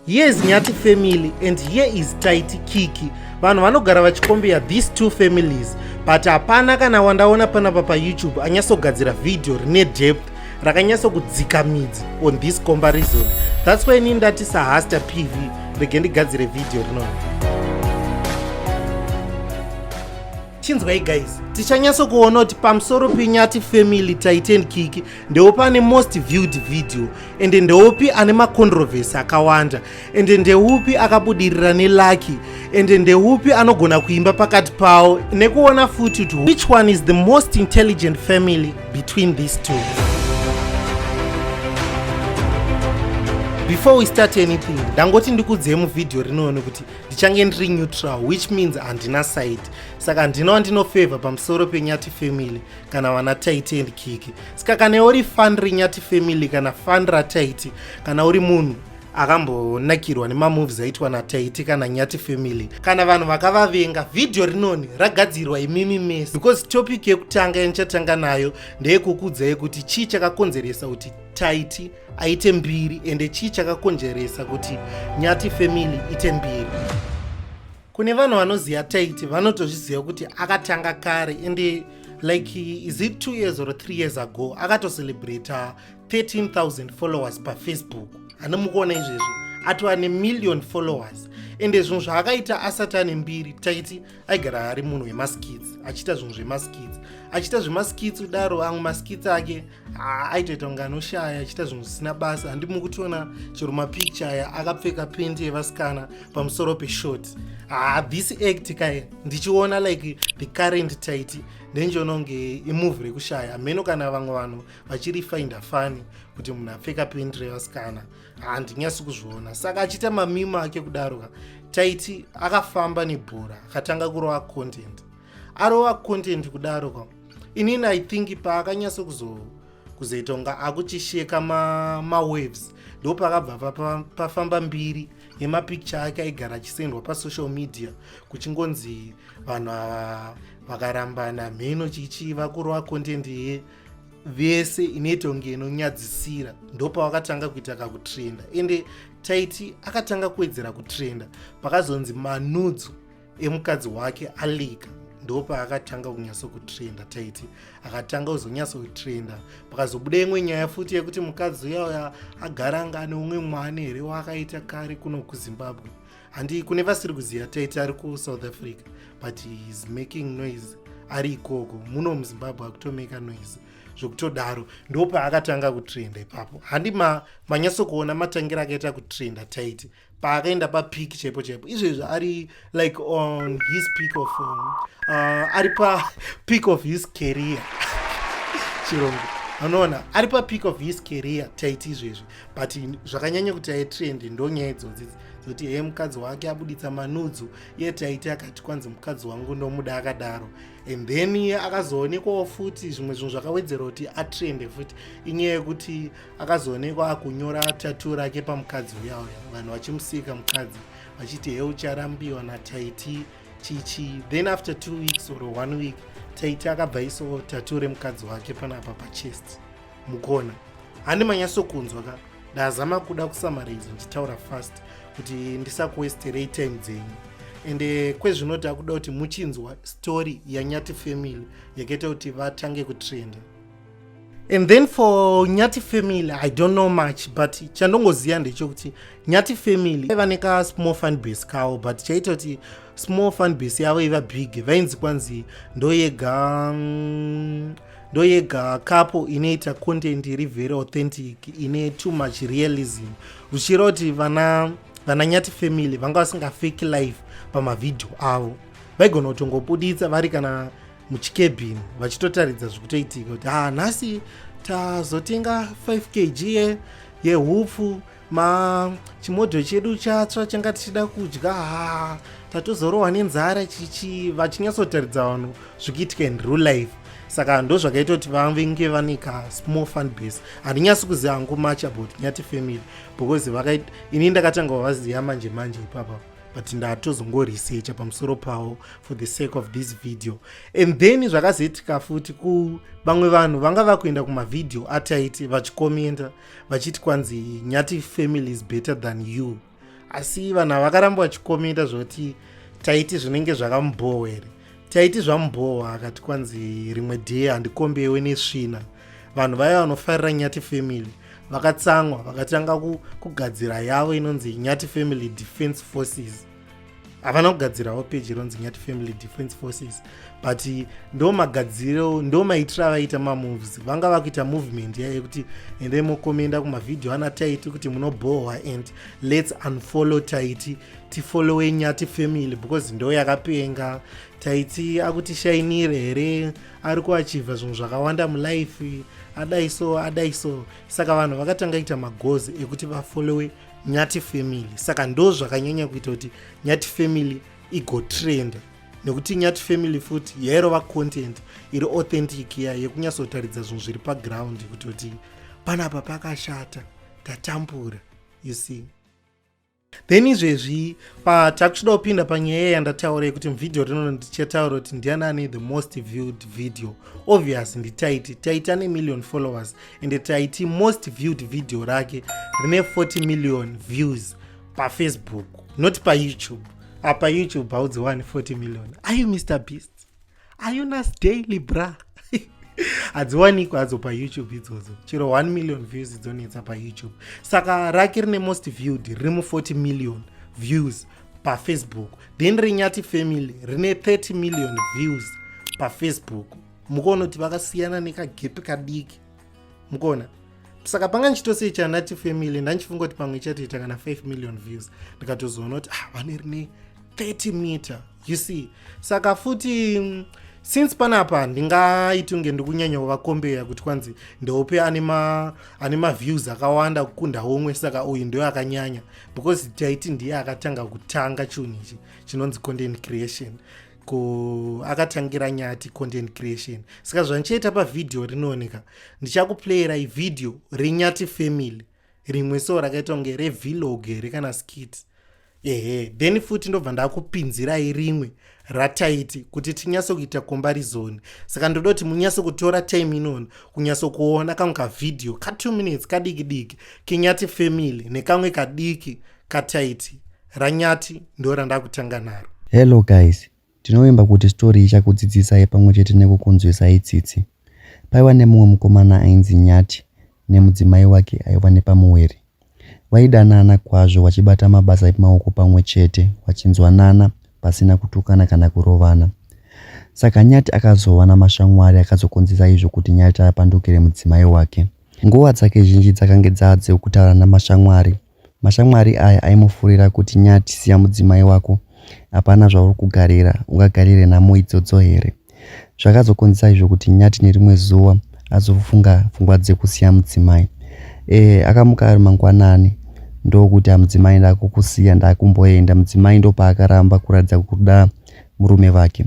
Here is Nyati family and here is Taiti Kiki. Vanhu vanogara vachikombeya these two families but hapana kana wandaona panapa paYouTube anyatsogadzira video rine depth rakanyatsokudzika midzi on this comparison. That's why ini ndati saHasta PV rege ndigadzire video rinoni. Chinzwai guys, tichanyatso kuona kuti pamusoro peNyati family Taiti and Kiki ndeupi ane most viewed video ende ndeupi ane macontroversy akawanda ende ndeupi akabudirira nelucky ende ndeupi anogona kuimba pakati pawo, nekuona futi kuti which one is the most intelligent family between these two. Before we start anything, ndangoti ndikudzei muvhidhiyo rinoone kuti ndichange ndiri neutral, which means handina side, saka handina wandinofavor pamusoro peNyati family kana vana Taiti and Kiki. Saka kana uri fan reNyati family kana fan raTaiti, kana uri munhu akambonakirwa nemamoves aitwa naTaiti kana Nyati family, kana vanhu vakavavenga, vhidhiyo rinoni ragadzirwa imimi mese, because topic yekutanga yanichatanga nayo ndeyekukudzai kuti chii chakakonzeresa kuti Taiti aite mbiri ende chii chakakonzeresa kuti Nyati family ite mbiri. Kune vanhu vanoziva Taiti vanotozviziva kuti akatanga kare, ende like, is it 2 years or 3 years ago akatocelebrata 13,000 followers paFacebook. Hanomukuona izvezvi atova nemillion followers, ende zvinhu zvaakaita asati ane mbiri, Taiti aigara ari munhu wemaskits, achiita zvinhu zvemaskits, achiita zvemaskits kudaro. Amwe maskits ake aitoita kunge anoshaya, achiita zvinhu zvisina basa. Handimi kutiona chero mapicture aya akapfeka pendi yevasikana pamusoro peshort. This act kai ndichiona like the current Taiti, ndenjiona kunge imovie rekushaya hameno kana vamwe vanhu vachiri finda funny kuti munhu apfeka pendi revasikana, handinyatsi kuzviona. Saka achiita mamimo ake kudaro ka, Taiti akafamba nebhora, akatanga kurova content, arova content kudaro ka. Inini I think paakanyatso kuzoita kunga akuchisheka mawaves, ndo pakabva pafamba mbiri yemapicture ake aigara achisendwa pasocial media, kuchingonzi vanhu ava vakarambana, mheno chichi, vakurova content ye vese inoita kunge inonyadzisira. Ndopavakatanga kuita kakutrenda, ende Taiti akatanga kuwedzera kutrenda pakazonzi manudes emukadzi wake alika. Ndopaakatanga kunyatsokutrenda. Taiti akatanga kuzonyatsokutrenda pakazobuda imwe nyaya futi yekuti mukadzi uya uya agara anga ane umwe mwana here waakaita kare kuno kuZimbabwe. Handi kune vasiri kuziva, Taiti ari kuSouth Africa, but he is making noise ari ikoko. Muno muZimbabwe akutomeka noise zvokutodaro. Ndopaakatanga kutrenda ipapo. Handi manyatsokuona matangira akaita kutrenda Taiti paakaenda papeak chaipo chaipo. Izvezvi ari like on his peak of ari papeak of his career, chirungu anoona, ari papeak of his career Taiti izvezvi. But zvakanyanya kuti aitrend ndonyaya idzodzi dzoti he mukadzi wake abuditsa manudes. Iye Taiti akati kwanzi mukadzi wangu ndomuda akadaro. And then akazoonekwawo futi zvimwe zvinhu zvakawedzera kuti atrende futi, inyaya yekuti akazoonekwa akunyora tattoo rake pamukadzi uya uya, vanhu vachimusika mukadzi vachiti he ucharambiwa naTaiti chichi. Then after 2 weeks or one week, Taiti akabva isowo tattoo remukadzi wake panapa pachest mukona. Handi manyatsokunzwa ka? Ndazama kuda kusummarize ndichitaura fast kuti ndisakuwesterei time dzenyu, ende kwezvinoti akuda kuti muchinzwa story yaNyati family yakaita kuti vatange kutrenda. And then for Nyati family, I don't know much, but chandongoziva ndechekuti Nyati family vaiva nekasmall fan base kavo, but chaita kuti small fan base yavo iva big, vainzi kwanzi ndoyega couple inoita content iri very authentic, ine too much realism, zvichireva kuti vana Nyati family vanga vasingafake life pamavhidhio avo. Vaigona kutongobuditsa vari kana muchikebhini vachitotaridza zvikutoitika kuti ha nhasi tazotenga 5 kg yehupfu, ma chimodho chedu chatsva changa tichida kudya, ha tatozorohwa nenzara chichi, vachinyatsotaridza vanhu zvikuitika in real life. Saka ndo zvakaita kuti vange vane kasmall fan base. Handinyatsi kuziva hangu much about Nyati family because ini ndakatanga kuvaziva manje manje ipapa, but ndatozongoresearcha pamusoro pavo for the sake of this video. And then zvakazoitika futi, kuvamwe vanhu vanga vakuenda kumavhidhio aTaiti vachikomenda vachiti kwanzi Nyati family is better than you. Asi vanhu ava vakaramba vachikomenta zvekuti Taiti zvinenge zvakamubhowa here. Taiti zvamubhowa akati kwanzi rimwe day handikombewe nesvina. Vanhu vaya vanofarira Nyati family vakatsamwa vakatanga kugadzira yavo inonzi Nyati Family Defense Forces. Havana kugadzirawo peji rinonzi Nyati Family Defense Forces, but ndo magadziro, ndo maitiro avaita mamoves. Vanga vakuita movement yayo yekuti endai mokomenda kumavhidhiyo ana Taiti kuti munobhohwa and let's unfollow Taiti, tifollowe Nyati family because ndo yakapenga. Taiti akutishainire here, ari kuachivha zvinhu zvakawanda mulife, adai so, adai so. Saka vanhu vakatanga ita magozi ekuti vafollowe Nyati family. Saka ndo zvakanyanya kuita kuti Nyati family igotrenda, nekuti Nyati family futi yairova content iri authentic iya yekunyatsotaridza zvinhu zviri paground, kutoti panapa pakashata, tatambura, you see. Then izvezvi patakuchida kupinda panyaya yandataura yekuti muvhidhiyo rino ndichataura kuti ndiani ane the most viewed video. Obvious ndiTaiti. Taiti ane million followers and Taiti most viewed video rake rine 40 million views paFacebook, not paYouTube. Apa YouTube haudziwani 40 million. Are you Mr Beast? Are you Nas Daily, bra? Hadziwanikwa hadzo paYouTube idzodzo. Chero 1 million views idzonetsa paYouTube. Saka rake rine most viewed riri mu40 million views paFacebook. Then reNyati family rine 30 million views paFacebook. Mukuona kuti vakasiyana nekagepi kadiki, mukuona. Saka panga ndichitosecha Nyati family, ndandichifunga kuti pamwe ichatoita kana 5 million views, ndikatozoona kuti ah, vane rine 30 meter, you see. Saka futi since panapa ndingaiti kunge ndikunyanya kuvakombeya kuti kwanzi ndeupe ane maviews akawanda kukunda umwe, saka uyu ndio akanyanya, because Taiti ndiye akatanga kutanga chinhu ichi chinonzi content creation. Ku akatangira Nyati content creation. Saka zvandichaita pavhidhiyo rinooneka, ndichakuplayirai vhidhiyo reNyati family rimwe so rakaita kunge revlog here kana skit, ehe. Then futi ndobva ndakupinzirai rimwe raTaiti kuti tinyatsokuita comparison. Saka ndoda kuti munyatsokutora time inona kunyatsokuona kamwe kavhidhiyo ka2 minutes kadiki diki keNyati family nekamwe kadiki kaTaiti. RaNyati ndo randakutanga naro. Hello guys, tinovimba kuti story ichakudzidzisai pamwe chete nekukunzwisai tsitsi. Paiva nemumwe mukomana ainzi Nyati nemudzimai wake aiva nepamuviri. Vaidanana kwazvo, vachibata mabasa emaoko pamwe chete, vachinzwanana pasina kutukana kana kurovana. Saka Nyati akazova namashamwari akazokonzesa izvo kuti Nyati apandukire mudzimai wake. Nguva dzake zhinji dzakange dzadzekutaura namashamwari. Mashamwari aya aimufurira kuti, Nyati, siya mudzimai wako, hapana zvauri kugarira, ungagarire nhamo idzodzo here? Zvakazokonzesa izvo kuti Nyati nerimwe zuva azofunga pfungwa dzekusiya mudzimai. Akamuka ari mangwanani ndokuti, mudzimai, ndakukusiya, ndakumboenda. Mudzimai ndopaakaramba kuratidza kuda murume vake.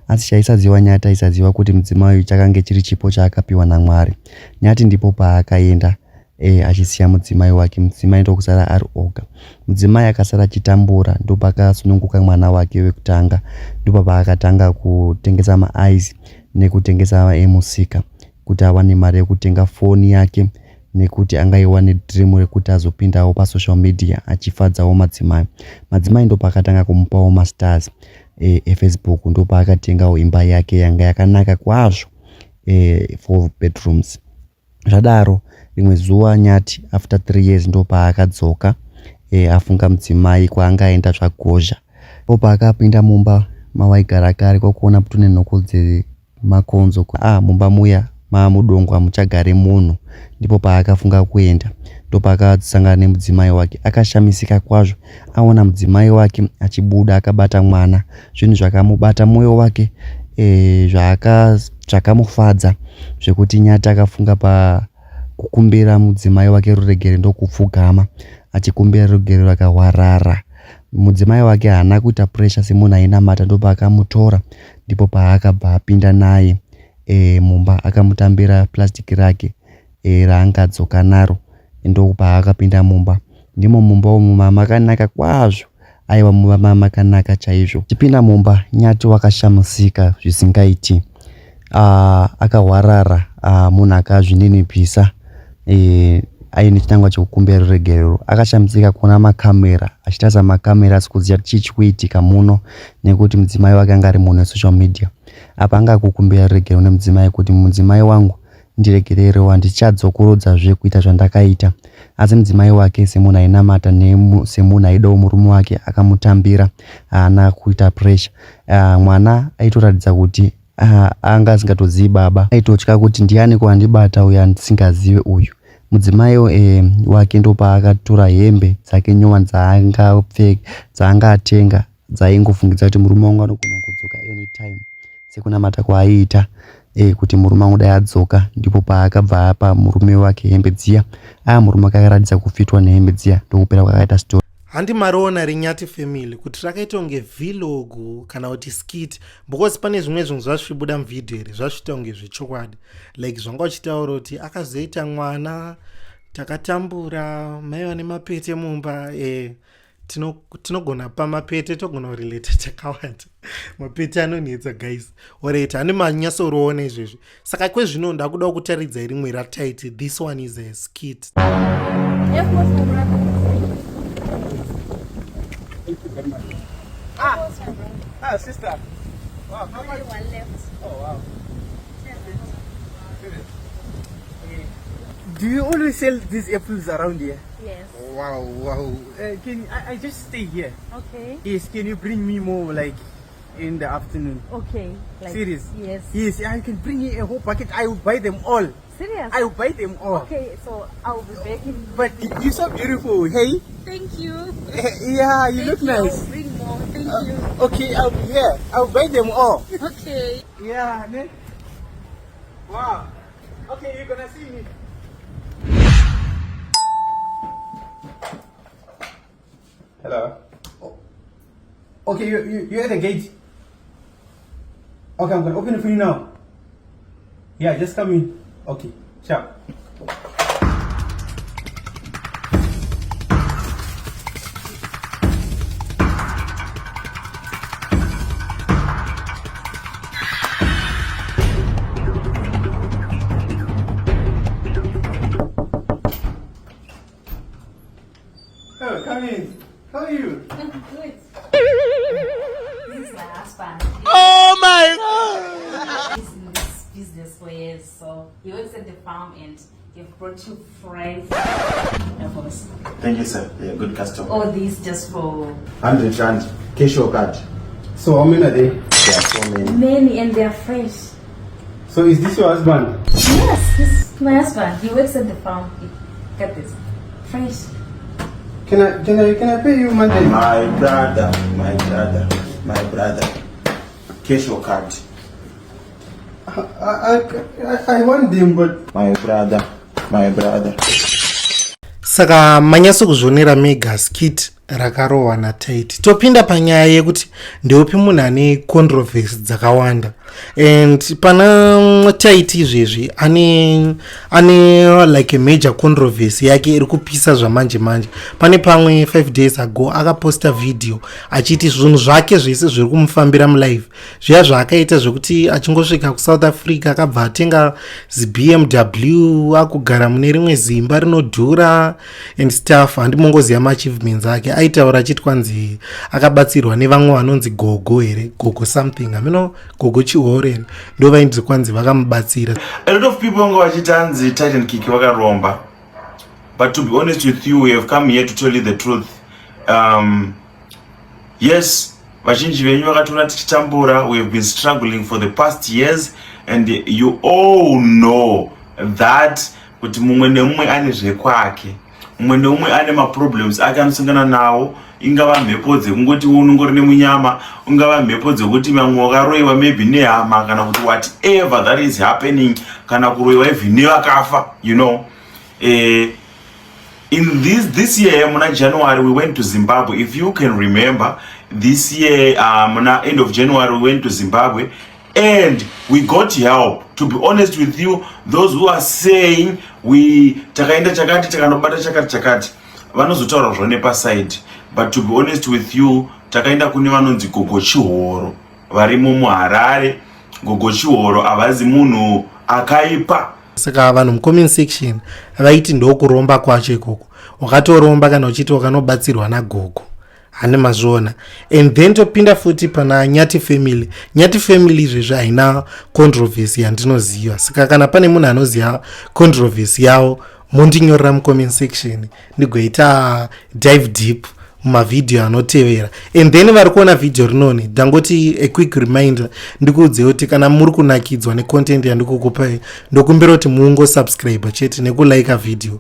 Asi chaisaziva Nyati, aisaziva kuti mudzimai uyu chakange chiri chipo chaakapiwa naMwari. Nyati ndipo paakaenda achisiya mudzimai wake, mudzimai ndokusara ari oga. Mudzimai akasara achitambura. Ndopakasununguka mwana wake wekutanga, ndipo paakatanga kutengesa maice nekutengesa emusika kuti awane mari yekutenga foni yake, nekuti angaiwa nedream rekuti azopindawo pasocial media achifadzawo madzimai. Madzimai ndopaakatanga kumupawo mastars eFacebook. Ndopaakatengawo imba yake yanga yakanaka kwazvo, 4 bedrooms. Zvadaro, rimwe zuva Nyati after 3 years ndopaakadzoka afunga mudzimai kwaangaenda zvagozha. Ndopaakapinda mumba mawaigara kare, kwakuona kutone nhoko dzemakonzo. Ah, mumba muya maamudongo, hamuchagari munhu. Ndipo paakafunga kuenda, ndopaakasangana nemudzimai wake. Akashamisika kwazvo aona mudzimai wake achibuda akabata mwana, zvinhu zvakamubata mwoyo wake, zvakamufadza zvekuti Nyati akafunga pa kukumbira mudzimai wake ruregere, ndokupfugama achikumbira ruregere akahwarara. Mudzimai wake haana kuita pressure semunhu ainamata, ndopaakamutora, ndipo paakabva apinda naye mumba, akamutambira plastic rake raangadzoka naro. Ndopaakapinda mumba. Ndimo mumba umu makanaka kwazvo. Aiwa, mumba makanaka chaizvo. Chipinda mumba, Nyati wakashamisika zvisingaiti. Akahwarara, munhu akazvininipisa. aine chinangwa chekukumbira ruregerero. Akashamisika kuona makamera achitarisa makamera asi kuziva kuti chii chikuitika muno nekuti mudzimai wake anga ari munhu wesocial media. Apa anga akukumbira ruregerero nemudzimai kuti mudzimai wangu ndiregererewo handichadzokorodzazve kuita zvandakaita. Asi mudzimai wake semunhu ainamata semunhu aidawo murume wake akamutambira haana kuita pressure. Uh, mwana aitoratidza kuti uh, anga asingatozivi baba aitotya kuti ndiani ko andibata uyu andisingazive uyu. Mudzimai eh, wake ndopaakatora hembe dzake nyowani dzaanga atenga dzaingofungidza kuti murume wangu anogona kudzoka anytime sekunamata kwaaiita e, kuti murume wangu dai adzoka ndipo paakabva apa murume wake hembe dziya aya murume wake akaratidza kufitwa nehembe dziya ndokupera kwakaita story handi mariona rinyati family kuti rakaita kunge vlog kana kuti skit because pane zvimwe zvinhu zvazvichibuda muvhidhiyo here zvazviita kunge zvechokwadi like zvanga uchitaura kuti akazoita mwana takatambura mai vane mapete mumba eh, tinogona pamapete togona kurelata takawanda mapete anonetsa guys orit ane manyatsoroona izvezvi saka kwezvino ndakuda kutaridzai rimwe rataiti this one is a skit Ah, ah, sister. Wow, how much? One left. Oh, wow. Do you always sell these apples around here? Yes. Wow, wow. Can I just stay here? Okay. Yes, can you bring me more like in the afternoon? Okay. Like, Serious? Yes. Yes, I can bring you a whole bucket. I will buy them all. Serious? I will buy them all. Okay, so I'll be back in. But you're so beautiful, hey? Thank you. Yeah, you Thank look you. nice. I'll bring more. Thank you. Okay, I'll be here. I'll buy them all. Okay. Yeah, man. Wow. Okay, you're gonna see me. Hello. Okay, you're at the gate. Okay, I'm gonna open it for you now. Yeah, just come in. Okay, ciao. Oh, come in. How are you? I'm good. This is my husband. Oh my God! He's in this business for years, so he works at the farm and they've brought you friends. Thank you, sir. Yeah, good customer. All these just for 100 rand, cash or card? So how many are there? There are so many. Many and they're fresh. So is this your husband? Yes, this is my husband. He works at the farm. He got this. Fresh. Can I pay you money? My brother, my brother, my brother. Cash or card? I want them, but My brother, my brother. Saka manyatso kuzvionera mega skit rakarohwa naTaiti. Topinda panyaya yekuti ndeupi munhu ane controversy dzakawanda and pana Taiti izvezvi ane like a major controversy yake iri kupisa zvamanje manje. Pane pamwe 5 days ago akaposta video achiti zvinhu zvake zvese zviri kumufambira mulife, zviya zvaakaita zvekuti achingosvika kuSouth Africa akabva atenga ziBMW, akugara mune rimwe zimba rinodhura and stuff. Handimongoziva maachievements ake. Aitaura achiti kwanzi akabatsirwa nevamwe vanonzi gogo here, gogo something, hamino gogo chihoro here, ndo vainzi kwanzi vakamubatsira. A lot of people vanga vachiti hanzi Tytan Kiki vakaromba, but to be honest with you, we have come here to tell you the truth. Yes, vazhinji venyu vakatoona tichitambura. We have been struggling for the past years and you all know that kuti mumwe nemumwe ane zvekwake, mumwe nemumwe ane maproblems ake anosangana nawo, ingava mhepo dzekungoti unongori nemunyama, ungava mhepo dzekuti vamwe wakaroyiwa maybe nehama kana kuti whatever that is happening, kana kuroyiwa even nevakafa, you know. In this year muna January we went to Zimbabwe. If you can remember, this year muna end of January we went to Zimbabwe and we got help. To be honest with you, those who are saying we takaenda chakati takanobata chakati chakati vanozotaura zvone paside, but to be honest with you, takaenda kune vanonzi Gogo Chihoro varimo muHarare. Gogo Chihoro havazi munhu akaipa. Saka vanhu mucomment section vaiti ndokuromba kwacho ikoko, wakatoromba kana uchiti wakanobatsirwa nagogo. Hane mazviona. And then topinda futi pana Nyati family. Nyati family izvezvi haina controversy yandinoziva, saka kana pane munhu anoziva controversy yavo, mondinyorera mucomment section, ndigoita dive deep mumavhidhiyo anotevera. And then vari kuona vhidhiyo rinoni, ndangoti a quick reminder, ndikuudzei kuti kana muri kunakidzwa necontent yandikukupai, ndokumbira kuti mungosubscribe chete nekulike vhidhiyo.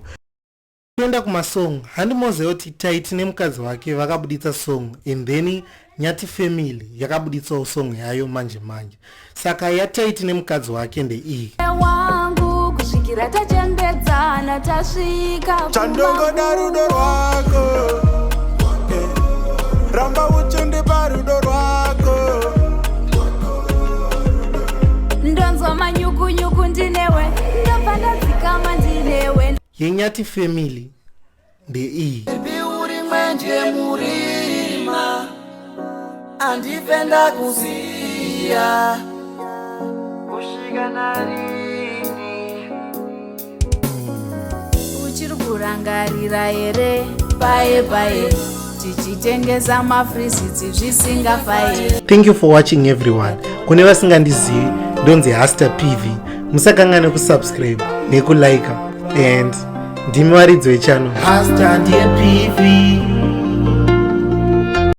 Kuenda kumasong, handimoziva kuti Taiti nemukadzi wake vakabuditsa song, and then Nyati family yakabuditsawo song yayo manje manje. Saka yaTaiti nemukadzi wake ndeiyi. Wangu, kusvikira tachembedzana, tasvika. Chandongoda rudo rwako. Ramba uchindipa rudo rwako. Ndonzwa manyukunyuku ndinewe, ndobva ndadzikama ndinewe. YeNyati family ndeiyi. Uri mwenje murima, andife ndakusiya kusvika narini. Uchiri kurangarira here paye paye tichitengesa mafrizits zvisingafaye? Thank you for watching, everyone. Kune vasingandizivi, ndonzi Haster PV. Musakangane kusubscribe nekulike, and ndimi varidzi wechannel. Haster ndiye PV.